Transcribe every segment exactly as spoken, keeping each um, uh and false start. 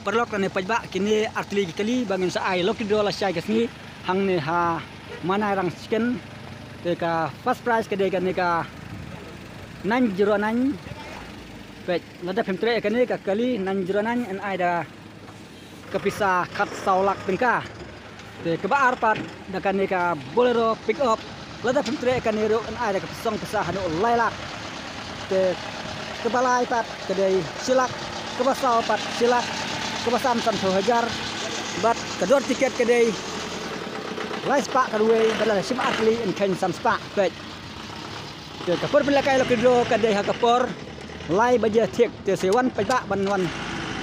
Paralok lane paidbah, kine artylli ki kali ba ngin sa ai lucky draw lashai ka sngi hangne ha Manairang Chicken. Te ka first prize ka dei kane ka nine zero nine. Peit, lada phim treh ïa kane ka kali nine zero nine yn ai da ka pisa khatsaw lak tyngka. Te kaba ar pat da kane ka Bolero pickup. Lada phim treh ïa kane ruh yn ai da ka pisa, pisa haduh lai lak. Te kaba lai pat ka dei shi lak, kaba saw pat shi lak, kaba san sanphew hajar. Bad ka dor tiket ka dei lai spah ka ruwei, bad lada shim artylli yn kheiñ san spah. Peit. Te ka por pynlehkai lucky draw ka dei ha ka por lai baje thik. Te sa wan paidbah ban wan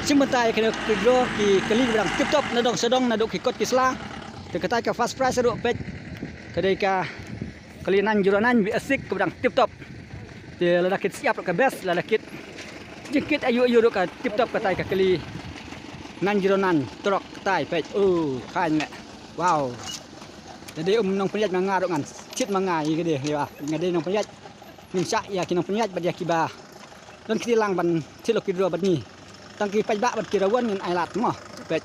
shim bynta ïa kane ka lucky draw, ki kali kiba dang tip top na dong sha dong naduh ki kot ki sla. Te katai ka first prize ruh, peit, ka dei ka kali nine zero nine basic kaba dang tip top. Te lada kit siap ruh ka best, lada kit jingkit aïu aïu ruh ka tip top katai ka kali nine zero nine. Trok katai, peit. Oh, khaiñ leh. Wow. Te dei um nongpynïaid ma nga ruh, ngan thied ma nga ïa kane, ïa nga dei nongpynïaid. Ngin shah ïa ki nongpynïaid bad ïa kiba don kti lang ban thied lucky draw bad ngi. Tang ki paidbah bad ki rawon ngin ai lad mo. Peit.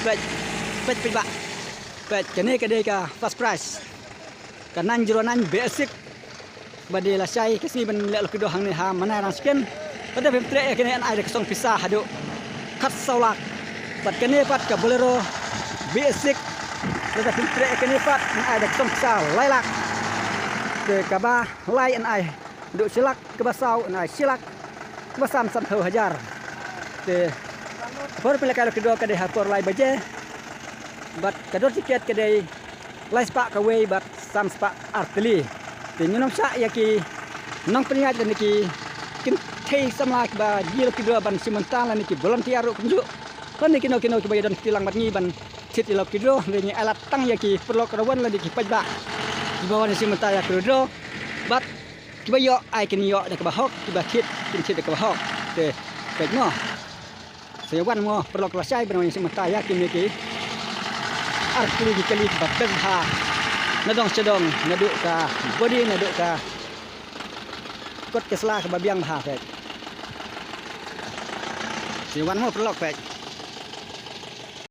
Peit. Peit paidbah. Peit, kane ka dei ka first prize, ka nine zero nine basic ba dei lashai ka sngi ban leh lucky draw hangne ha Manairang Chicken. Lada phim treh ïa kane yn ai da ka song pisa haduh khatsaw lak. Bad kane pat ka Bolero basic, lada phim treh ïa kane pat yn ai da ka song pisa lai lak. Te kaba lai yn ai haduh shi lak, kaba saw yn ai shi lak, kaba san sanphew hajar. Te ka por pynlehkai lucky draw ka dei ha por lai baje. Bad ka dor tiket ka dei lai spah kawei bad san spah artylli. Te ngin ym shah ïa ki nongpynïaid lane ki kynthei samla kiba ji lucky draw ban shim bynta lane ki volunteer ruh kumjuh. Lane kino kino kiba ïadon kti lang bad ngi ban thied ïa lucky draw, hynrei ngi ai lad tang ïa ki paralok rawon lane ki paidbah kiba wan shim bynta ïa ka lucky draw. Bad kiba ïoh ai kin ïoh da kaba hok, kiba thied kin thied da kaba hok. Te peit mo. Sa ïa wan mo paralok lashai ban wan shim bynta ïa kine ki artylli ki kali kiba best bha na dong sha dong, naduh ka body, naduh ka kot ka sla kaba biang bha, peit. Sa ïa wan mo paralok, peit.